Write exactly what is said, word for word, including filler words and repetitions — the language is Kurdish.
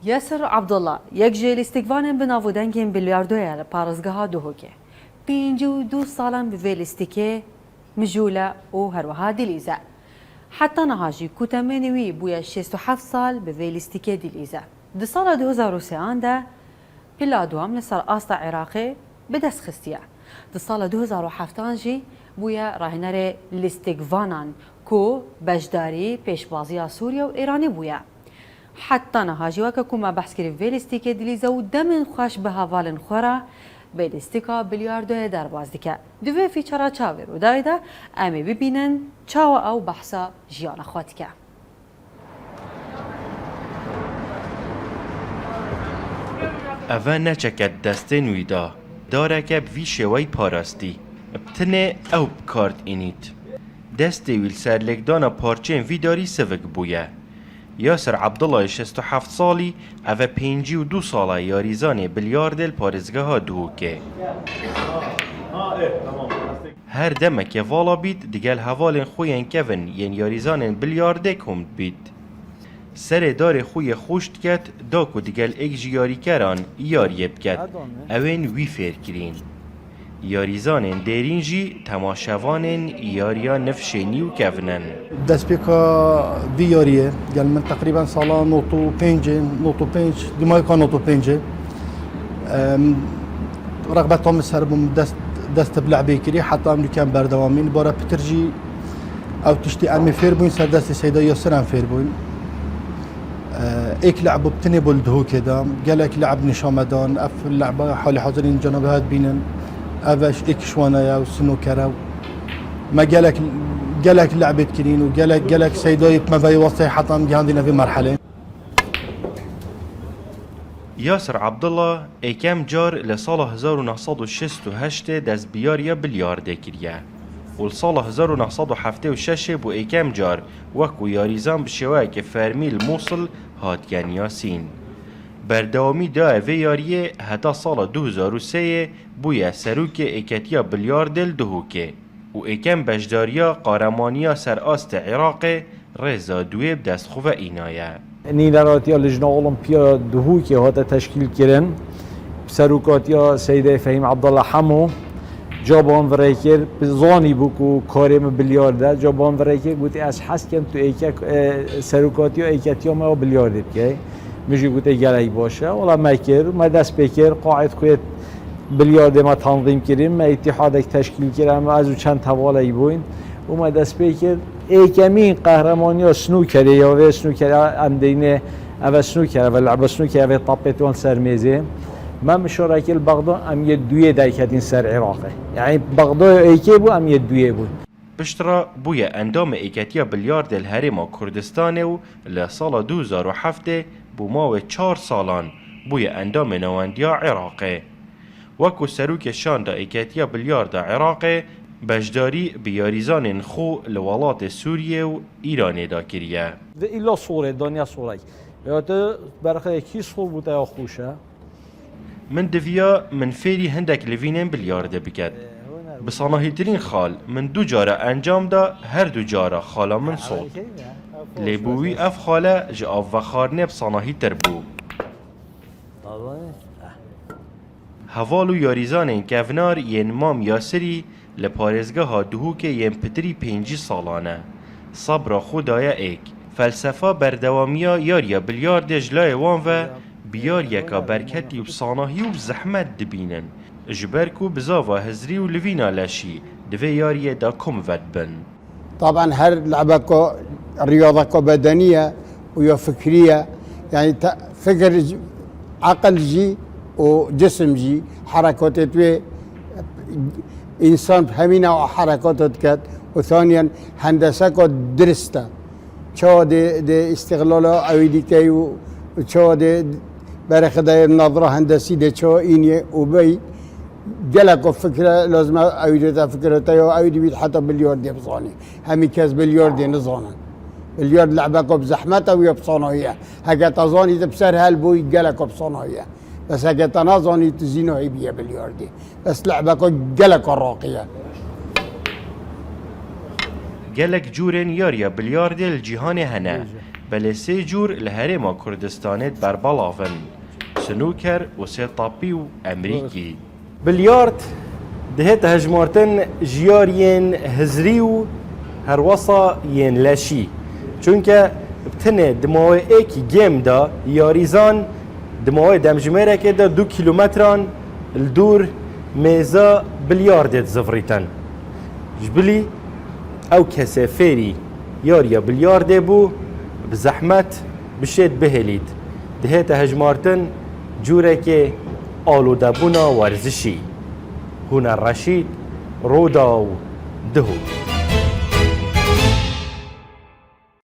Yasir Abdullah, yek ji lîstikvanên bi nav û dengên bilyardoyê ye li parêzgeha Duhokê. Pêncî û du salan bi vê lîstikê mijûl e û herwiha dilîz e. Heta niha jî ku temênê wî bûye şêst û heft sal, bi vê lîstikê dilîz e. Di sala du hezar û sêyan de pila duwam li ser asta Iraqê bi dest xistiye. Di sala du hezar û heftan jî bûye rahînerê lîstikvanan ku beşdarî pêşbaziya Sûriye û Îranê bûye. Heta niha jî weke ku me behs kirî vê lîstikê dilîze û demên xweş bi hevalên xwe re vê lîstika bilyardoyê derbas dike. Di vê fîçara çavê Rûdawê de em ê bibînin çawa ew behsa jiyana xwe dike. Eve neçeke di destên wî de, dareke bi vî şêweyî parastî. Bi tinê ew bi kar diînît. Destê wî li ser lêkdana parçeyên vî darî sivik bûye. Yasir Abdullahê şêst û heft salî, eve pêncî û du sala yarîzanê bilyardê li parêzgeha Duhokê. Her demeke vala bît digel hevalên xwe yên kevin yên yarîzanên bilyardê kom dibît. Serê darê xwe yê xweş diket, da ku digel êk ji yarîkeran yariyê biket, ew ên wî fêr kirîn. Yarîzanên dêrîn jî temaşevanên yariya nifşê nî û kevin in. Destpêka vî yariyê gel min teqrîben sala nod û pêncê, nod û pênc, di mayka nod û pêncê, em, rexbeta min ser bûm dest, dest bi lehbê kirî, heta em dûken berdewamîn. Bara pitir jî ew tiştî em ê fêr bûyn, ser destê Seyda Yasir em fêr bûyn. Êk lehb bû bi tinê bû li Duhokê de. Gelek lehb nîşan me dan. Ev lehba halî hazirîn cenabê hat bînin. Ev êk ji wana ye û sinoker e. Me gelek gelek lehbê dikirîn û gelek gelek Seydayê bi me veyê westayê heta em gihandîne vê merhelê. Yasir Abdullah êkem car li sala hezar û neh sed û şêst û heştê dest bi yariya bilyardê kiriye û li sala hezar û neh sed û heftê û şeşê bû êkem car wekû yarîzan bi şêweyeke fermî li Mûsil hatiye niyasîn. Berdewamî daye vê yariyê heta sala du hezar û sê yê bûye serokê Êketiya Bilyardê li Duhokê û êkem beşdariya Qaremaniya ser astê Iraqê Rêza Duwê bi dest xwe ve înaye. Nîneratiya Lijna Olimpiya Duhokê hate teşkîl kirin. Bi serokatiya Seydê Fehîm Abdallah Hemo, caban virêkir, zanî bû ku karê min bilyard e, caban virêkir gotî, ez hez kem tu êkek, e, serokatiya êketiya me ya bilyardê bikey. Min jî gotê, gelek baş e. Wela me kir, me dest pê kir, qaet xuyê bilyardê me tanzîm kirin, me îtîhadek teşkîl kir, em ez û çend hevalek bûyn û me dest pê kir. Êkemîn qehremanîya snûkerê ya vê snûkerê em deynê, eve snûker, eve lehba snûker, eve tapêt wan ser mêzê. Me mişarekê li Bexda em yê duyê derketîn ser Iraqê. Yanî Bexda ya êkê bû, em yê duyê bûn. Piştre bûye endamê Êketiya Bilyardê li Herêma Kurdistanê û li sala du hezar û heftê bo mawê çar salan bûye endamê Nawendiya Iraqê. Wekû serokê şanda Êketiya Bilyarda Iraqê beşdarî bi yarîzanên xwe li welatê Sûriyê û Îranê de kiriye. Di îla sorê, daniya sorek. Ya tu berxeyekî sor bû te ya xweş e. Min diviya min fêrî hindek livînên bilyardê biket. Bi sanahîtirîn xal min du cara encam da, her du cara xala min sot. Lê bo wî ev xale ji avvexwarinê bi sanahîtir bû. Heval û yarîzanên kevnar yên Mam Yasirî li parêzgeha Duhokê yên pitirî pêncî salan e. Sebra xwe daye êk. Felsefa berdewamiya yariya bilyardê ji layê wan ve bi yariyeka berketî û bi sanahî û bi zehmet dibînin. Ji ber ku bizava hizrî û livîna leşî di vê yariyê de kom vedibin. Taban her lehbeka riyadeka bedenî ye û ya fikrî ye. Yanî te- fikir, eqil jî û cisim jî herekatê tu yê însan hemîna herekata diket û thaniyen hendeseka dirist e. Çawa dê, dê îstîxlala ewî dîkey û çawa dê berê xidayê nadra hendesî dê çawa îniyê û bey geleko fikre lazim e ewî dê te fikre te ya ewî dibît heta bilyardê bizanî. Hemî kes bilyardê nizanin. Bilyard lehbeko bi zehmet e û ya bi sanahî ye. Heke te zanî tu bi ser hel bûyî geleko bi sanahî ye. Bes heke te nazanî tu zî nahî bîye bilyardê. Bes lehbeko geleko raqî ye. Gelek cûrên yariya bilyardê li cîhanê hene. Belê sê cûr li Herêma Kurdistanê berbelav in: snûker û sêrtapî û emrîkî. Bilyard dihête hejmartin ji yariyên hizrî û herwesa yên leşî. Çunke bi tenê di mawê êkî game de yarîzan di mawê demjimêrekê de du kîlometran li dûr mêza bilyardê dizivirîtin. Ji bilî ew kesê fêrî yariya bilyardê bû, bi zehmet bişêt bihêlît. Dihête hejmartin cûrekê alodebûna werzişî. Hûner Reşîd, Rûda û Duhok.